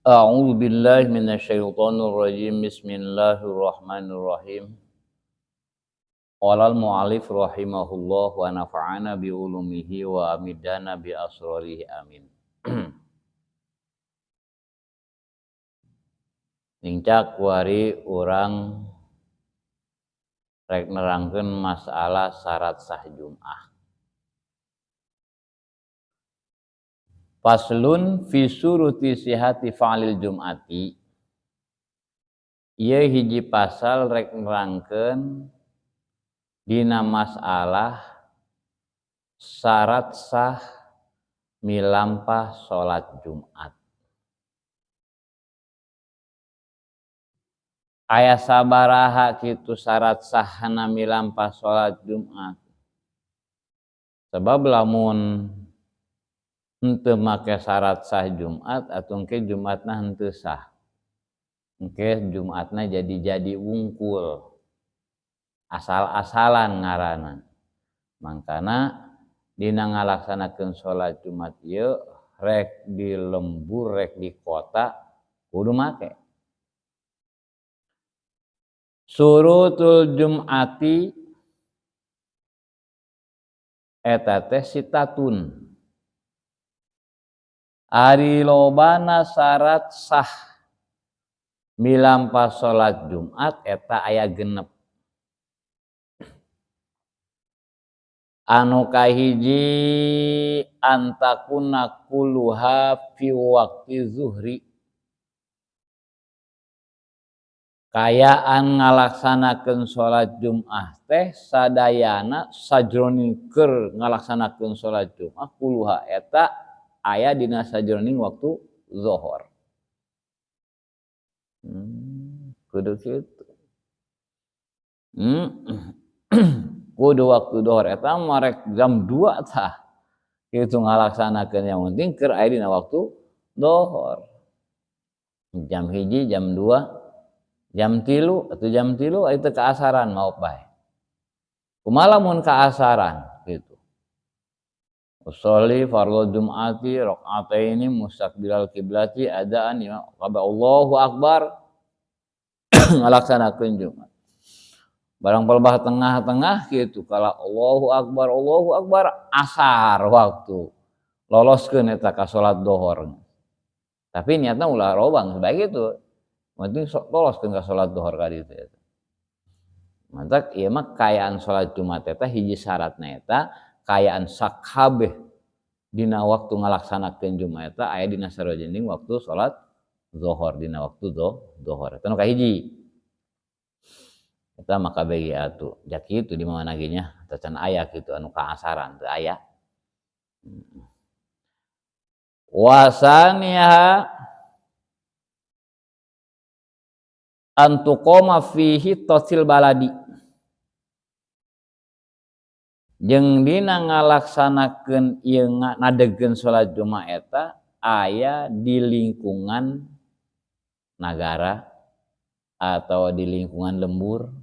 A'udzu billahi minasyaitonir rajim. Bismillahirrahmanirrahim. Qala al-mu'allif rahimahullah wa nafa'ana bi ulumihi wa amidana bi asrarihi amin. Nincak wari urang rek nerangkeun masalah syarat sah Jum'ah. Faslun fi suruti sihati fa'lil Jum'ati. Ieu hiji pasal rek nerangkeun dina masalah syarat sah milampah salat Jumat. Aya sabaraha kitu syarat sahna milampah salat Jumat. Sebab lamun henteu make syarat sah Jumat atau engke Jumatna henteu sah. Engke Jumatna jadi-jadi wungkul. Asal-asalan ngaranna. Mangkana dina ngalaksanakeun salat Jumat ieu rek di lembur rek di kota kudu make. Surutul Jum'ati eta teh sitatun. Ari lobana syarat sah milampah salat Jumat eta aya genep. Anu kahiji antakuna kulluha fi waqti zuhri. Kayaan ngalaksanakeun salat Jumat teh sadayana sajroning keur ngalaksanakeun salat Jumat kulluha eta aya dina sajroning waktu zuhur. Kudu kitu. Kudu waktu zuhur eta marek jam 2 tah. Kitu ngalaksanakeun yang penting keur aya dina waktu zuhur. Jam 1, jam 2, jam 3 atau jam 3 itu keasaran mau bae. Kumaha lamun keasaran gitu. Usolli fardhu Jum'ati rakaataini mustaqbilal kiblati adaan imam Allahu akbar ngalaksanakeun Jumat. Barang pelbah tengah-tengah gitu kalau Allahu akbar asar waktu loloskeun eta ka salat zuhur. Tapi niatna ulah robang bae gitu. Penting loloskeun ka salat zuhur ka ditu eta. Mantak ieu mah kaayaan salat Jumat eta hiji syaratna eta kaayaan sakabeh dina waktu ngalaksanakeun Jumat eta aya dina sarojending waktu salat zuhur dina waktu zuhur eta nu kahiji. Eta maka bagi atuh ja kitu di mana ge nya can aya kitu anu kaasaran teu aya. Wasaniha antuqoma fihi tosil baladi. Jeung dina ngalaksanakeun ieu nadegkeun salat Jumat eta aya di lingkungan nagara atau di lingkungan lembur,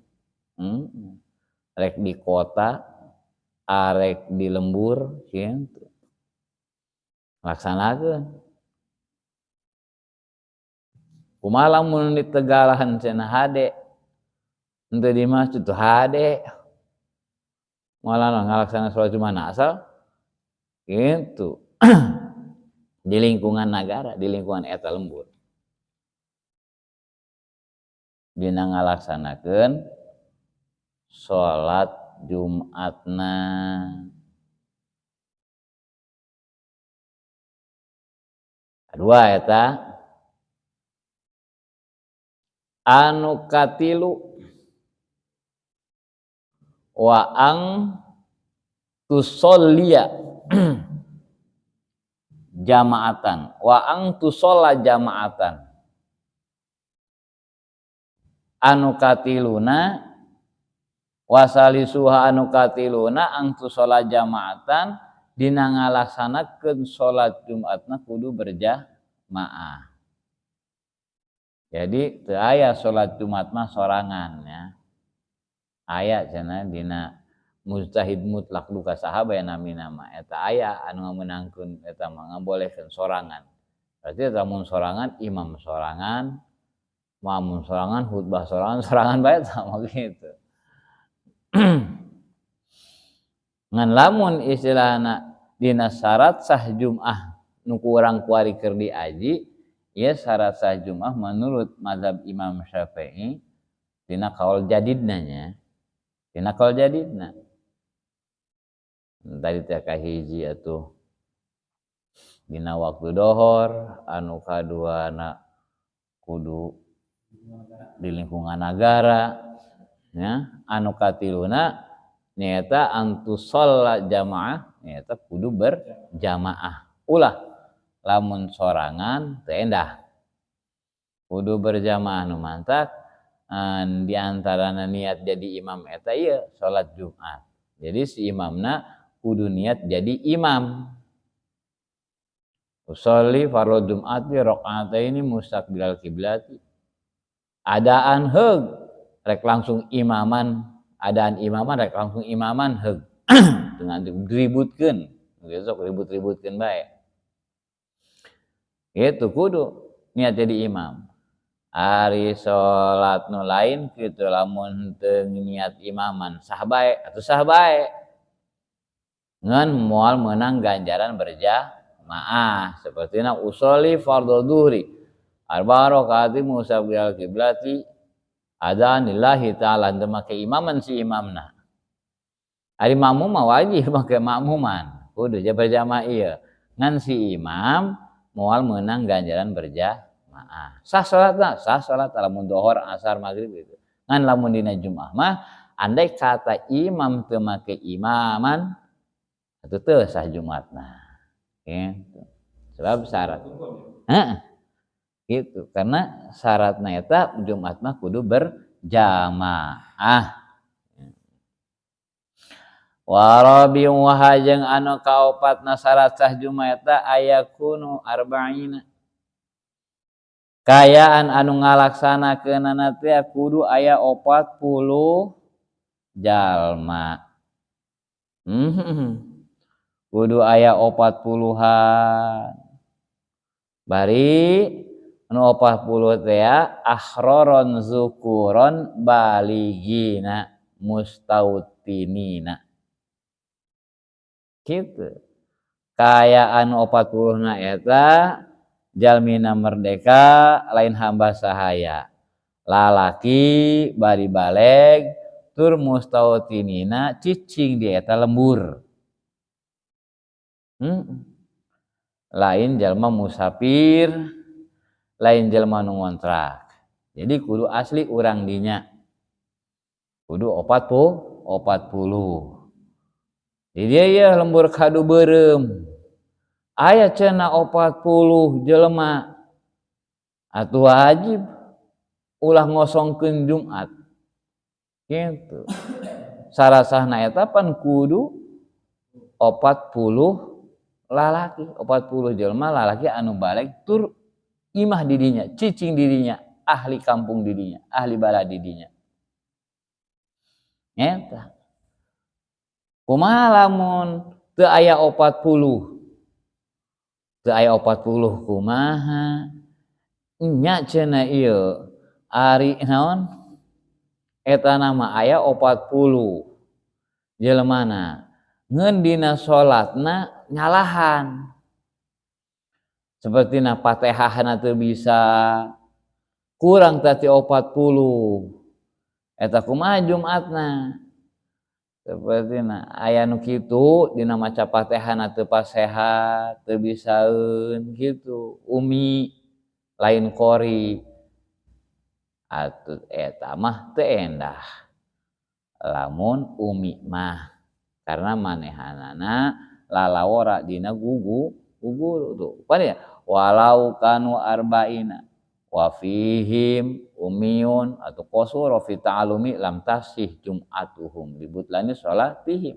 rek di kota, arek di lembur, kitu. Laksanakeun. Kumaha lamun di Tegalan cenah hade, henteu di masjid tuh hade. Malah ngalaksanakeun salat Jumat asal gitu. Di lingkungan nagara, di lingkungan eta lembur. Dina ngalaksanakeun salat Jumatna. Kedua eta anu katilu wa ang tusollia jamaatan wa ang tusolla jamaatan anu katiluna wasalisuha anu katiluna ang tusolla jamaatan dina ngalaksanakeun salat Jumatna kudu berjamaah. Jadi teu aya salat Jumat mah sorangan ya. Aya cenah dina mujtahid mutlak duka sahabat namina mah eta aya anu ngamenangkeun eta mah ngabolehkeun sorangan. Berarti lamun sorangan imam sorangan, makmum sorangan, khutbah sorangan, sorangan bae sama gitu. Ngan lamun istilahna dina syarat sah Jum'ah nu ku urang kuari keur diaji, ieu syarat sah Jum'ah menurut mazhab Imam Syafi'i dina kaul jadidna nya. Dina kaul jadidna. Tadi teh kahiji atuh dina waktu dohor, anu kaduana kudu di lingkungan nagara nya, anu katiluna nyaeta antu sholat jamaah, nyaeta kudu berjamaah. Ulah lamun sorangan teu endah, kudu berjamaah. Nu mantak di antarana niat jadi imam eta ieu salat Jumat. Jadi si imamna kudu niat jadi imam. Usolli fardhu Jum'ati rakaataini mustaqbilal kiblati. Adaan heug rek langsung imaman, adaan imaman rek langsung imaman heug. Dengan diributkeun, besok ribut-ributkeun bae. Gitu kudu niat jadi imam. Ari salat nu lain kitu lamun teu niat imaman sah bae atuh sah bae. Ngan moal meunang ganjaran berjamaah. Sapertina usolli fardhu dhuhri arba rakaati mustaqbilal kiblati adaan lillahi ta'ala, teu make imaman si imamna. Ari makmum mah wajib make makmuman, kudu je berjamaah ieu. Ngan si imam moal meunang ganjaran berjamaah. Sah salatna, sah salat lamun dohor, asar, maghrib gitu. Ngan lamun dina Jumat mah andai kata imam teu make imaman atuh teu sah Jumatna. Gitu. Sebab syarat. Heeh. Gitu, karena syaratna eta Jumat mah kudu berjamaah. Warabi wa jeung anu kaopatna syarat sah Jumat eta ayakunu arba'ina. Kayaan anu ngalaksanakeunana teh kudu aya 40 jalma. Kudu aya 40-an. Bari anu 40 teh ahroron zukuron baligina mustautinina. Gitu. Kaya anu 40 na eta jalmina merdeka lain hamba sahaya. Lalaki bari baleg tur mustautinina cicing di eta lembur. Lain jalma musafir, lain jalma nu ngontrak. Jadi kudu asli urang dinya. Kudu 40. Di dia ya lembur kadu beureum. Aya cenah 40 jelema. Atuh wajib ulah ngosongkeun Jumat. Gitu. Sarasahna eta pan kudu 40 lalaki, 40 jelema lalaki anu baleg tur imah didinya, cicing didinya, ahli kampung didinya, ahli balad didinya. Eta. Kumaha lamun teu aya 40? Teu aya 40 kumaha? Nya cenah ieu ari naon? Eta nama aya 40 jelemana. Ngeun dina salatna nyalahan. Sepertina Fatihahna teu bisa, kurang tadi 40. Eta kumaha Jumatna? Sepertina aya nu kitu dina maca Fatihahna teu pasehat, teu bisaeun kitu, umi lain qori. Atuh eta mah teu endah. Lamun umi mah karena manehanana lalawora dina gugu tuh. Pan ya walau kanu arba'ina wa fihim umiyun atau qasur fi ta'alumi lam tasih jum'atuhum libutlani sholatihim.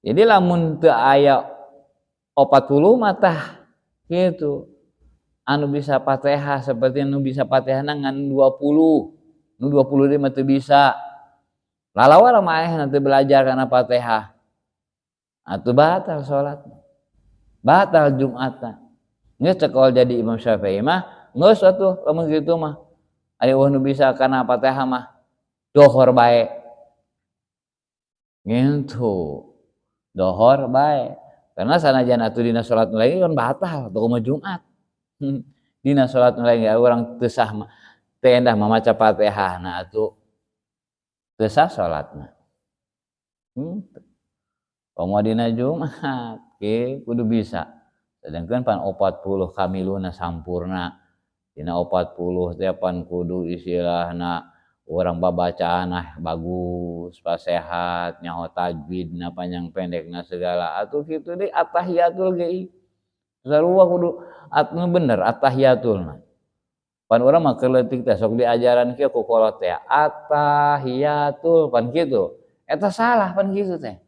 Jadi lamun teu aya 40 matah gitu anu bisa Fatihah seperti anu bisa Fatihah ngan 20, nu 20 mah teu bisa. Lalawara mah nanti belajar karena Fatihah. Atuh batal salat. Batal Jumatna. Geus cek jadi Imam Syafi'i mah geus atuh lamun kitu mah. Ari eueuh nu bisa kana Fatihah mah dohor bae. Gitu. Dohor bae. Karena sanajan atuh dina salat nu lain kan batal atau kumaha Jumat. Dina salat nu lain urang teu sah teu endah mamaca Fatihah na atuh teu sah salatna. Komo dina Jumat ge kudu bisa. Sedangkan pan 40 kamiluna sampurna. Dina 40 teh pan kudu istilahna urang babacaanna bagus, pasehat, nyaho tajwidna panjang pendekna segala. Atuh kitu deui attahiyatul ge. Sarua kudu atuh bener attahiyatulna. Pan urang mah keur leutik teh sok diajaran kieu ku kolot teh attahiyatul pan kitu. Eta salah pan kitu teh.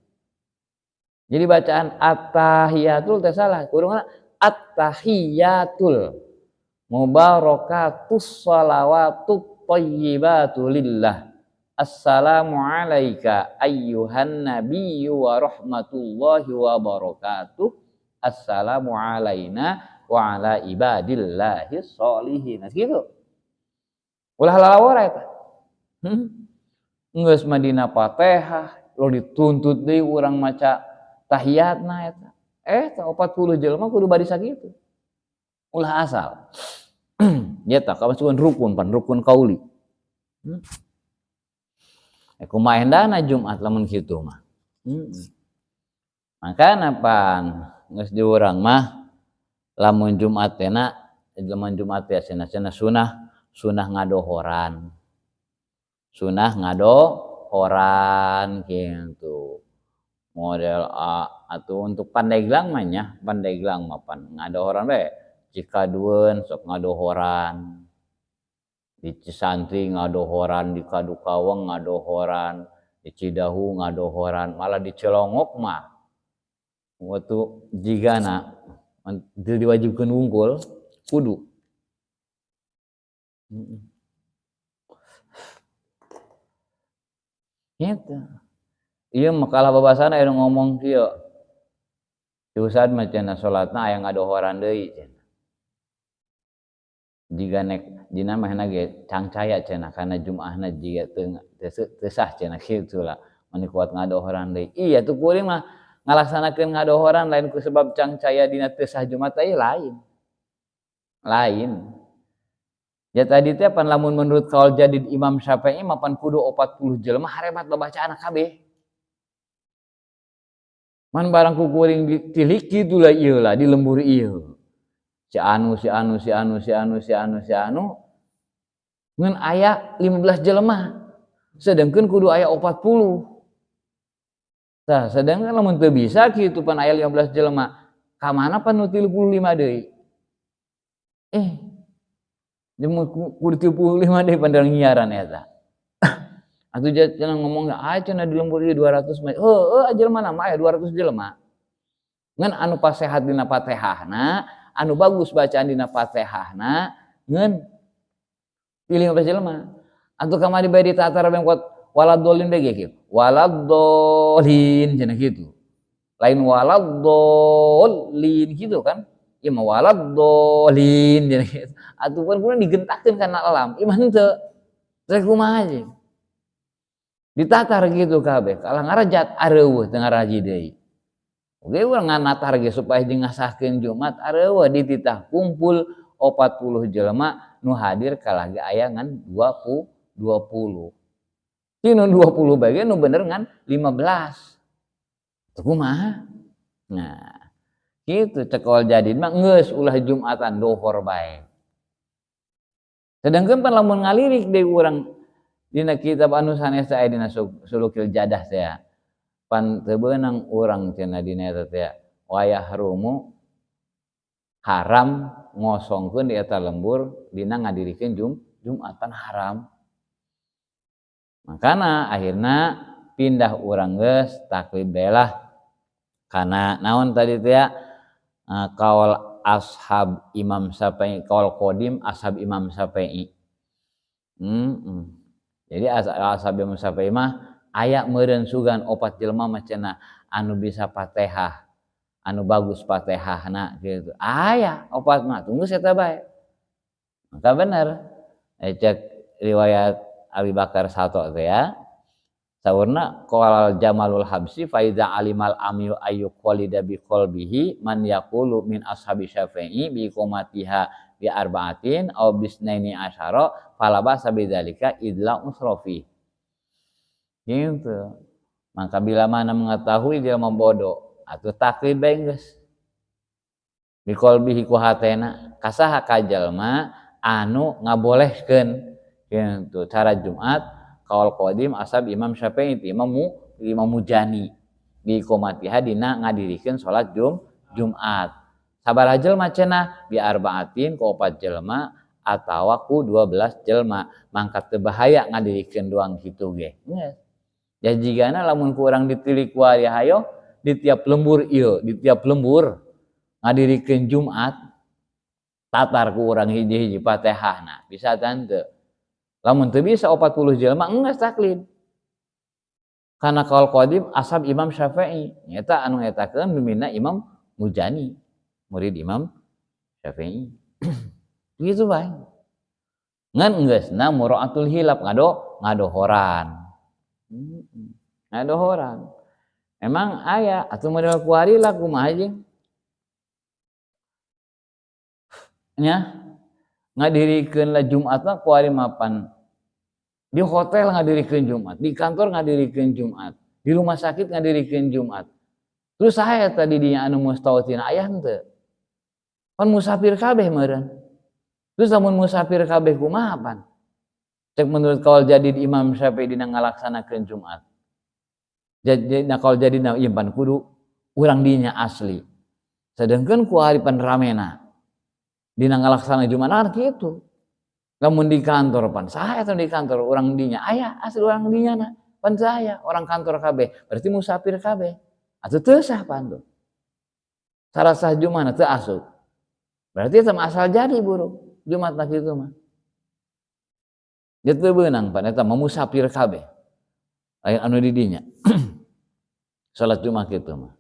Jadi bacaan attahiyatul teh salah. Kudu attahiyatul mubarakatus shalawatut thayyibatu lillah. Assalamu alayka ayyuhan nabiyyu wa rahmatullahi wa barakatuh. Assalamu alaina wa ala ibadillahis sholihin. Nah, gitu. Ulah lalawara eta. Geus mah dina Fatihah, lo dituntut deui urang maca tahiyatna eta. Eta 40 jelema kudu bari sakitu. Ulah asal. Ya tak kamasukan rukun pan rukun kauli. Kumaha endahna Jumat lamun kitu mah. Makana pan geus di urang mah lamun Jumat teh na lamun Jumat teh cenah-cenah sunah sunah ngadohoran. Sunah ngadohoran kitu. Model A atau untuk Pandeglang mah nya, Pandeglang mah pan ngadohoran we. Cikadueun sok ngadohoran. Di Cisantri ngadohoran, di Kadukaweng ngadohoran, di Cidahu ngadohoran, malah di Cilongok mah waktu jigana diwajibkeun wungkul kudu. Gitu. Ieu makalah babasana anu ngomong kieu. Si Ustad mah cenah salatna aya ngadohoran deui cenah. Jiga nek dina mah ge cangcaya cenah kana Jumaahna jiga teu sah cenah kitu lah. Mani kuat ngadohoran deui. Iya tuh kuring mah ngalaksanakeun ngadohoran lain ku sebab cangcaya dina teu sah Jumat teh lain. Lain. Ya tadi teh pan lamun menurut kaul jadid Imam Syafi'i mah pan kudu 40 jelema haremat babacaan kabeh. Man barang ku kuring ditilik kitu lah ieu lah di lembur ieu. Si anu si anu si anu si anu si anu si anu ngan aya 15 jelema. Sedangkan kudu aya 40. Tah sedangkan lamun teu bisa kitu pan aya 15 jelema. Ka mana pan nu 35 deui? Jemu kudu 35 deui pandang nyiaran eta. Atuh cenah ngomong ah cenah di lembur ieu 200 mah. Heueuh jelema mah aya 200 jelema. Ngan anu pasehat dina Fatihahna, anu bagus bacaan dina Fatihahna, ngan 15 jelema. Atuh kamari bae ditatar bengkot waladolin bae kieu. Waladolin cenah kitu. Lain waladolin kitu kan. Ieu mah waladolin cenah kitu. Atuh kan kudu digentakeun kana lam. Ieu mah henteu. Rek kumaha je. Ditatar gitu kabeh. Kalah ngarejat areueuh teu ngaraji deui. Oke urang nganatar ge supaya jeung ngasahkeun Jumat areueuh dititah kumpul 40 jelema nu hadir kalah ge aya ngan 20. Ti nu 20 bae nu bener ngan 15. Teu kumaha? Nah, kitu cek kaul jadid mah geus ulah Jumatan dohor bae. Sedangkan pan lamun ngalirik deui urang dina kitab anu sanes aya dina sulukil jadah teh. Pan teu beunang urang cenah dina eta teh wayah rumu haram ngosongkeun di eta lembur dina ngadirikeun Jumatan haram. Makana akhirna pindah urang geus taklid bae lah kana naon tadi teh kaul ashab Imam Syafi'i, kaul qadim ashab Imam Syafi'i. Jadi ashab Imam Syafi'i mah aya meureun sugan opat jelema mah cenah anu bisa Fatihah, Anu bagus Fatihahna gitu. Aya opat mah tunggu eta bae. Maka bener cek riwayat Abi Bakar Sato teh ya. Saurna qala Jamalul Habsi fa iza alimal amiyu ayu qalida bi qalbihi man yaqulu min ashabi Syafi'i bi qomatiha bi arba'atin aw bisnaini asyara fala ba'sa bidzalika idla usrafi. Gitu. Maka bila mana mengetahui dia membodoh atau taklid bae geus. Bi qalbihi ku hatena kasaha ka jalma anu ngabolehkeun gitu cara Jumat kaul qadim ashab Imam Syafi'i Imam Mujani bi qomatiha dina ngadirikeun salat Jumat. Sabaraha jelema cenah bi arba'atin ku 4 jelema atawa ku 12 jelema mangkat teu bahaya ngadirikeun doang kitu ge. Geus. Ya jigana lamun ku urang ditilik wae hayo di tiap lembur ieu, di tiap lembur ngadirikeun Jumat tatar ku urang hiji-hiji Fatihahna bisa tante. Lamun teu bisa 40 jelema enggeus taklid. Karena kaul qadim ashab Imam Syafi'i nyata anu ngetakeun mimina Imam Mujani, murid Imam Syafi'i. Gitu bae. Ngan enggeusna muraatul hilaf ngadohoran. Ngadohoran. Emang aya atuh model kuari lah kumaha jeung? Nya ngadirikeun lah Jumat mah kuari mapan. Di hotel ngadirikeun Jumat, di kantor ngadirikeun Jumat, di rumah sakit ngadirikeun Jumat. Terus saya tadi dinya anu mustautina aya henteu? Pan musafir kabeh meureun. Terus lamun musafir kabeh kumaha pan? Cek menurut kaul jadid Imam Syafi'i dina ngalaksanakeun Jumat. Jadi na kaul jadid na ieu pan kudu urang dinya asli. Sedangkan ku hari pan ramena dina ngalaksanakeun Jumat kan kitu. Lamun di kantor pan saya atau di kantor orang dinya aya asli orang dinya na pan saya orang kantor kabeh berarti musafir kabeh atuh teu sah pan tuh. Salah sah Jumat teu asup. Berarti eta mah asal jadi buruk Jumat na kitu mah. Dia teu beunang pan eta mah musafir kabeh. Lain anu di dinya. Salat Jumat kitu mah.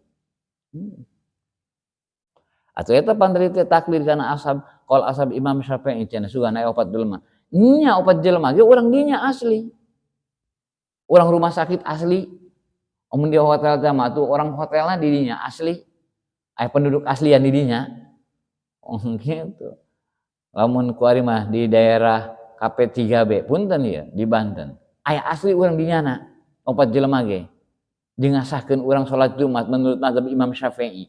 Atuh eta pan teh taklid kana ashab qaul ashab Imam Syafi'i cenah sugan aya 4 jelema. Nya 4 jelema ge urang dinya asli. Urang rumah sakit asli. Amun di hotel teh mah atuh orang hotelna di dinya asli. Aya penduduk asli yang di dinya. Oh gitu. Lamun kuari mah di daerah KP3B punten ieu di Banten. Aya asli urang dinya na 4 jelema ge. Jeung ngasahkeun urang salat Jumat menurut mazhab Imam Syafi'i.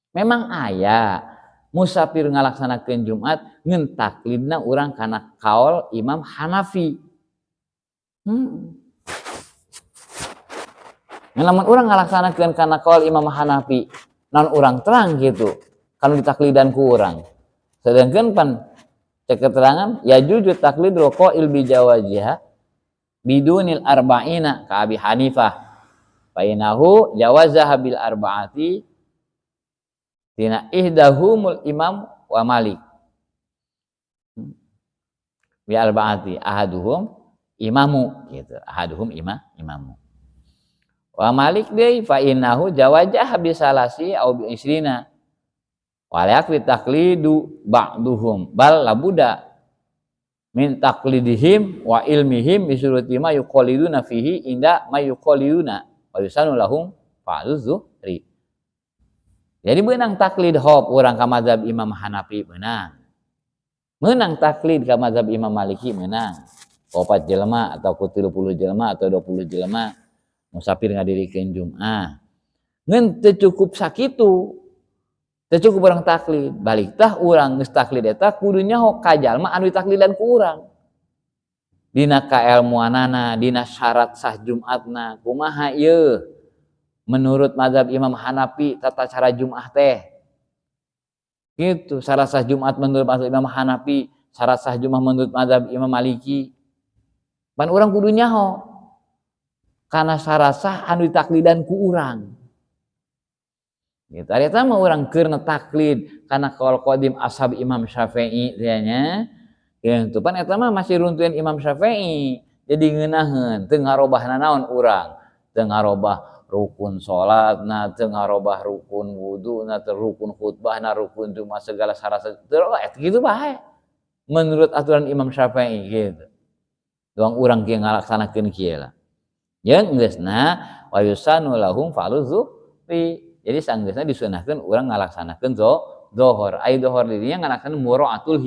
Memang aya musafir ngalaksanakeun Jumat ngan taklidna urang kana kaul Imam Hanafi. Lamun urang ngalaksanakeun kana kaul Imam Hanafi, naon urang terang gitu, kan ditaklidan ku urang. Sedangkan pan cek keterangan ya jujur taklid raqail bi jawaziha bidunil arba'ina ka Abi Hanifah. Fa innahu jawazaha bil arba'ati tina ihdahumul imam wa Malik. Bi arba'ati ahaduhum imamu gitu, ahaduhum imamu. Wa Malik deui fa innahu jawazah bi salasi au bi isrina. Wa la yakfi taqlidu ba'duhum bal labuda min taqlidihim wa ilmihim bi syuruti ma yuqaliduna fihi inda ma yuqaliduna wa yusanu lahum fa'lu zuhri. Jadi menang taklid hop orang ka mazhab Imam Hanafi menang. Menang taklid ka mazhab Imam Maliki menang. 4 jelema atau ku 30 jelema atau 20 jelema musafir ngadirikeun Jumat. Ngan teu cukup sakitu. Teu cukup urang taklid. Balik tah urang geus taklid eta kudu nyaho ka jalma anu ditaklidan ku urang. Dina kaelmuanana, dina syarat sah Jumatna, kumaha ieu? Menurut mazhab Imam Hanafi tata cara Jumat teh gitu, syarat sah Jumat menurut mazhab Imam Hanafi, syarat sah Jumat menurut mazhab Imam Maliki. Pan urang kudu nyaho karena syarat sah anu ditaklidan ku urang. Gitu. Ari eta mah urang keur taklid kana qaul qadim ashab Imam Syafi'i teh nya. Gitu pan eta mah masih runtuhan Imam Syafi'i. Jadi ngeunaheun teu ngarobah nanaon urang, teu ngarobah rukun salat na, teu ngarobah rukun wudu na, teu rukun khutbah na, rukun Jumat segala syarat teu gitu bae. Menurut aturan Imam Syafi'i gitu. Doang urang kieu ngalaksanakeun kieu lah. Jeung geusna wa yusanu lahum fa'lu zuhri. Jadi sanggeusna disunahkeun urang ngalaksanakeun zuhur. Ai zuhur di dinya ngalaksanakeun mura'atul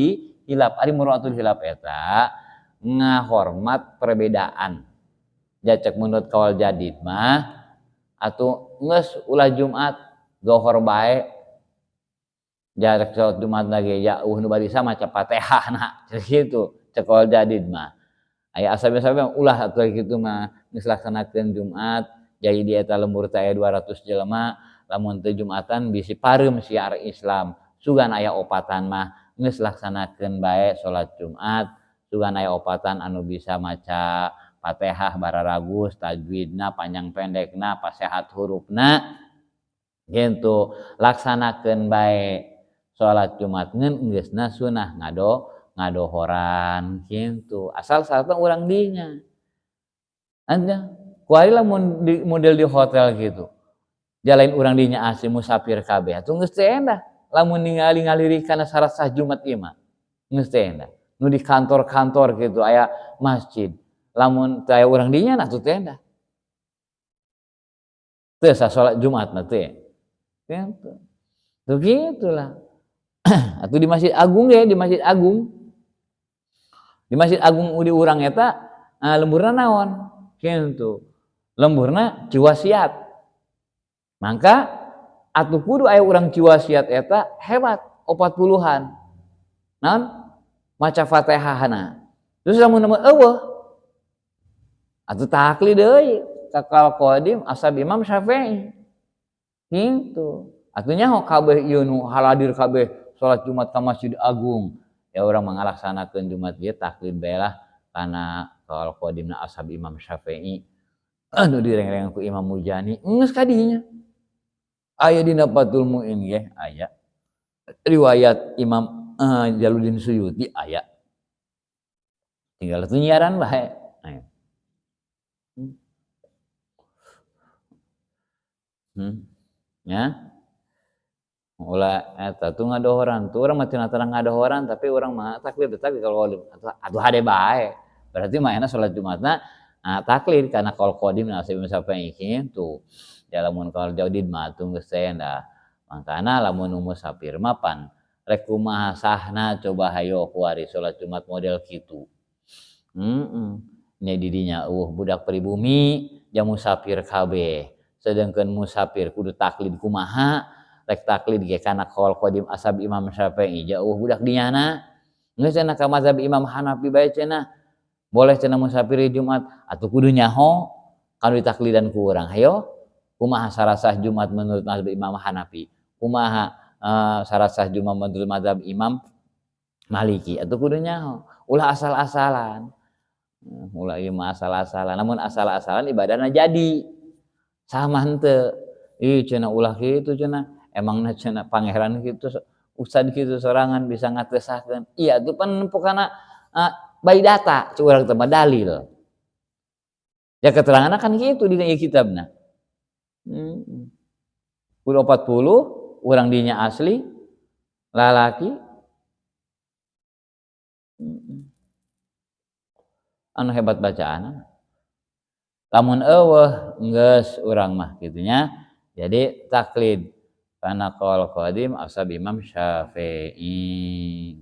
hilaf. Ari mura'atul hilaf eta ngahormat perbedaan. Jacek menurut kaul jadid mah atuh geus ulah Jumat zuhur bae. Jarak salat Jumat lagi ya nu barisa maca Fatihah na gitu cek kaul jadid mah. Aya asal-asal ulah atuh kitu mah geus laksanakeun Jumat jadi di eta lembur teh aya 200 jelema lamun teu Jumatan bisi pareum siar Islam sugan aya opatan mah geus laksanakeun bae salat Jumat sugan aya opatan anu bisa maca Fatihah bararagus tajwidna panjang pendekna pasehat hurufna gitu laksanakeun bae salat Jumat ngeun geusna sunah ngadohoran gitu asal syaratna urang dinya anya kuari lamun di model di hotel gitu jalain urang dinya asli musafir kabeh atuh geus teu endah lamun ningali ngaliri kana syarat sah Jumat ieu mah geus teu endah nu di kantor-kantor gitu aya masjid lamun teu aya urang dinya nah atuh teu endah teu sah salat Jumat mah teu gitu tuh gitulah. Atau di Masjid Agung ya, di Masjid Agung. Di Masjid Agung di urang eta lemburna naon? Kitu. Lemburna ciwasiat. Mangka atuh kudu aya urang ciwasiat eta hebat 40-an. Naon? Maca Fatihahna. Terus lamun eueuh atuh taklid deui ka kaul qadim ashab Imam Syafi'i. Kitu. Atuh nyaho kabeh ieu nu haladir kabeh salat Jumat ka Masjid Agung. Ya urang mangalaksanakeun Jumat ieu taklid bae lah kana kaul qadimna ashab Imam Syafi'i. Anu direng-reng ku Imam Muzani geus ka dinya. Aya dina Fathul Muin ge aya. Riwayat Imam Jalaluddin Suyuti aya. Tinggal atuh nyiaran bae. Aya. Ya. Ulah eta tuh ngadohoran tuh urang mah cenah terang ngadohoran tapi urang mah taklid tapi kalau atuh hade bae berarti mah enak salat Jumatna taklid karena qaul qadim nasib sampai kitu ya lamun qaul jadid mah atuh geus teh dah mangkana lamun musafir mah pan rek kumaha sahna coba hayo kuari salat Jumat model kitu nya di dinya eueuh budak pribumi jang musafir kabeh sedangkan musafir kudu taklid kumaha rek taklid ge kana qaul qadim ashab Imam Syafi'i jauh budak dinyana geus cenah ka mazhab Imam Hanafi bae cenah boleh cenah musafir Jumat atuh kudu nyaho kanu ditaklidan ku urang hayo kumaha sarasah Jumat menurut mazhab Imam Hanafi kumaha sarasah Jumat menurut mazhab Imam Maliki atuh kudu nyaho ulah asal-asalan ulah ieu mah asal-asalan namun asal-asalan ibadahna jadi sama henteu ih cenah ulah kitu cenah emangna cenah pangeran kitu ustad kitu sorangan bisa ngatesahkeun iya tuh pan pokana by data curang teh dalil ya keteranganna kan kitu dina ieu kitabna kudu 40 urang dinya asli lalaki anu hebat bacaanna lamun eueuh geus urang mah kitunya jadi taklid kana qaul qadim ashab Imam Syafi'i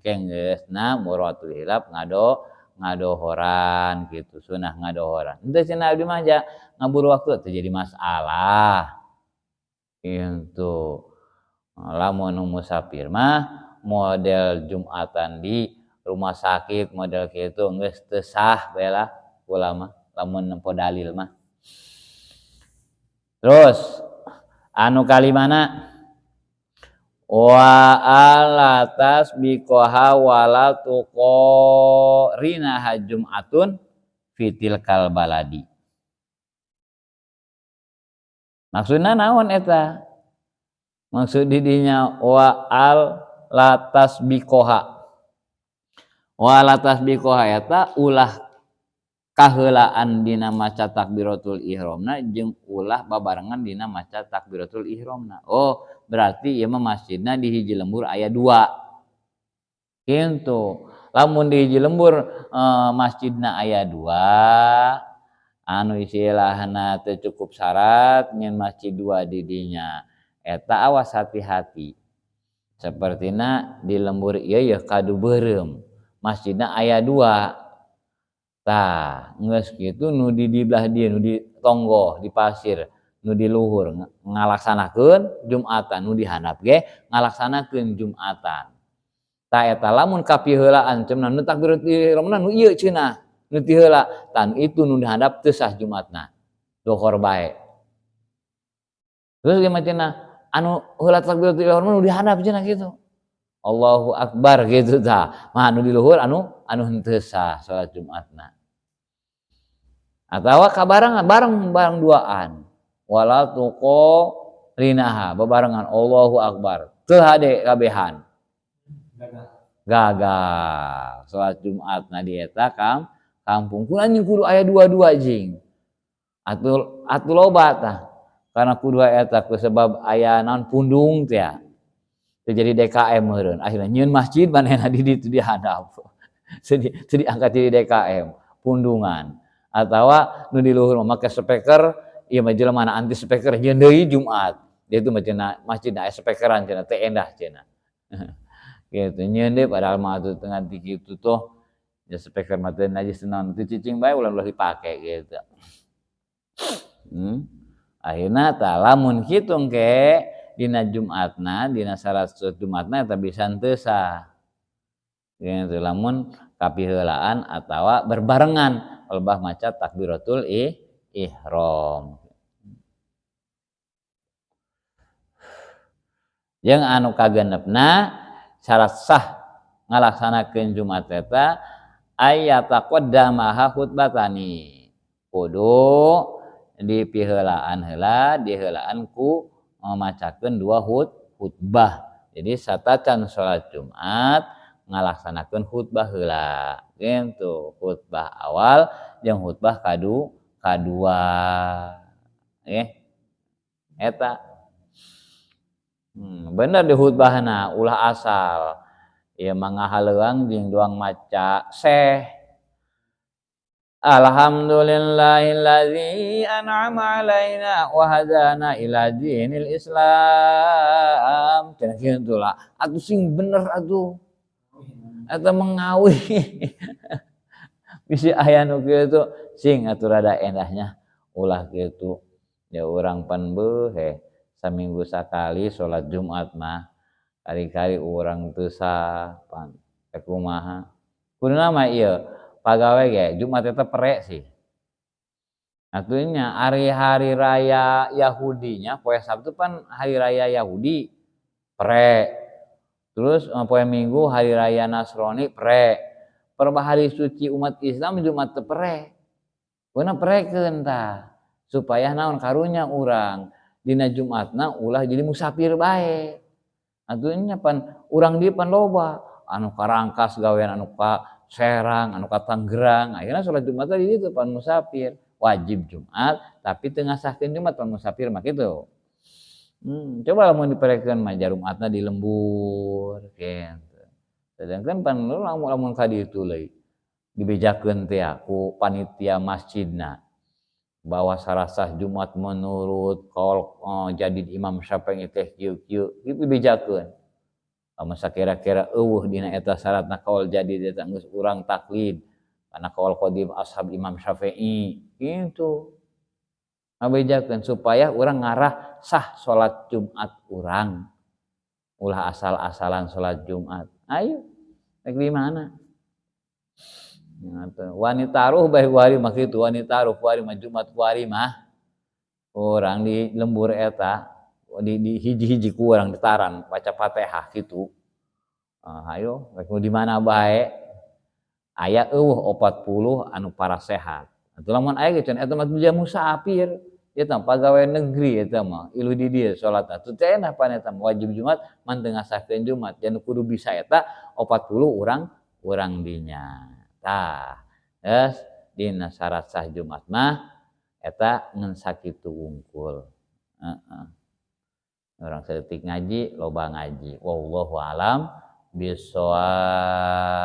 geus na muratul hilaf ngadohoran gitu sunah ngadohoran henteu cenah abdi mah ja ngaburu waktu teu jadi masalah gitu lamun musafir mah model Jumatan di rumah sakit model kitu geus teu sah bae lah ulama lamun nempo dalil mah. Terus anu kalimana wa alatas biqaha wala tuqarina jumatun fitil kal baladi. Maksudna naon eta? Maksud didinya wa alatas biqaha. Wa alatas biqaha eta ulah Kaheulaan dina maca takbiratul ihramna jeung ulah babarengan dina maca takbiratul ihramna. Oh, berarti ieu mah masjidna di hiji lembur aya 2. Kitu. Lamun di hiji lembur masjidna aya 2, anu istilahna teu cukup syarat nyen masjid 2 di dinya. Eta awas hati-hati. Sapertina di lembur ieu yeuh kadu beureum. Masjidna aya 2. Tah, geus kitu nu di belah dieu nu di tonggoh di pasir nu di luhur ngalaksanakeun Jumatan, nu di handap ge ngalaksanakeun Jumatan. Tah eta lamun kapiheulaan cenah nu takbiratul ihramna nu ieu cenah nu ti heula, tah itu nu di handap teu sah Jumatna. Dohor bae. Terus gimana cenah anu heula takbiratul ihramna nu di handap cenah kitu. Allahu akbar gitu tah. Mah anu di luhur anu henteu sah salat Jumatna. Atawa kabarengan bareng duaan. Wala tuqo rinaha babarengan Allahu akbar. Teu hade kabehan. Gagal salat Jumatna di eta kampung. Ku anjing kudu aya dua-dua jing. Atuh loba tah. Karena kudu eta ku sebab aya naon pundung teh. Jadi DKM meureun akhirnya nyieun masjid manehna di ditu dihadap. Teu diangkat jadi DKM pundungan atawa nu di luhur mah make speaker ieu mah jelema na anti speaker nyieun deui Jumat. Dia itu mah cenah masjid aya speakeran cenah teh endah cenah. Gitu nyieun deui padahal mah atuh teu nganti kitu toh ya speaker mah teu najis naon teu cicing bae ulah-ulah dipake gitu. Akhirna tah lamun kitu engke dina Jumatna, dina syarat Jumatna eta bisa henteu sah. Gitu lamun kapiheulaan atawa berbarengan lebah maca takbiratul ihram. Jeung anu kagenepna syarat sah ngalaksanakeun Jumat eta ayataqaddamaha khutbatani. Kudu dipiheulaan heula, diheulaan ku memacakeun 2 khutbah. Jadi satacan salat Jumat ngalaksanakeun khutbah heula. Gitu, khutbah awal jeung khutbah kadua. Eta. Bener di khutbahna ulah asal. Ieu mah ngahaleuang jeung doang maca seh. Alhamdulillahillazi an'ama alaina wa hadana ila dinil Islam. Cenah kitu lah. Atuh sing bener atuh. Eta mengawi. Bisi aya nu kitu sing atuh rada endahnya ulah kitu. Ya urang pan beuh saminggu sakali salat Jumat mah kali-kali urang teu sah pan rek kumaha. Kuduna mah ieu pagawe ge Jumat eta perek sih. Atunya hari-hari raya Yahudinya poe Sabtu pan hari raya Yahudi perek. Terus poe Minggu hari raya Nasrani perek. Perba hari suci umat Islam Jumat teu perek. Kuna perekeun tah supaya naon karunya urang dina Jumatna ulah jadi musafir bae. Atunya pan urang dieu pan loba anu karangkas gawean anu ka Serang, anu ka Tangerang, akhirnya sholat Jumat tadi itu pan musafir, wajib Jumat, tapi teu ngasahkeun Jumat pan musafir mah kitu. Coba lamun diperekeun mah Jumatna di lembur kitu. Sedangkan pan lamun ka ditu leuy dibejakeun teh ku panitia masjidna bahwa sarasah Jumat menurut kaul jadi Imam Syafi'i teh kieu-kieu kitu dibejakeun. Lamun sakira-kira eueuh dina eta syaratna kaul jadi eta geus urang taklid karena kaul qadim ashab Imam Syafi'i kitu. Ngabejakeun supaya urang ngarah sah salat Jumat urang. Ulah asal-asalan salat Jumat. Ayo rek di mana? Wanita ruh bae kuari mah kitu, wanita ruh kuari mah Jumat kuari mah urang di lembur eta di hiji-hiji ku urang ditaran baca Fatihah kitu. Ayo rek di mana bae aya eueuh 40 anu parasehat. Atuh lamun aya ge cenah eta mah musafir, eta mah pagawe negeri eta mah ilu di dieu salat atuh teh enak pan eta mah wajib Jumat man teu ngasahkeun Jumat jan kudu bisa eta 40 urang dinya. Tah, geus Dina syarat sah Jumat mah eta ngan sakitu wungkul. Heeh. Urang saeutik ngaji, loba ngaji. Wallahu alam bisawab.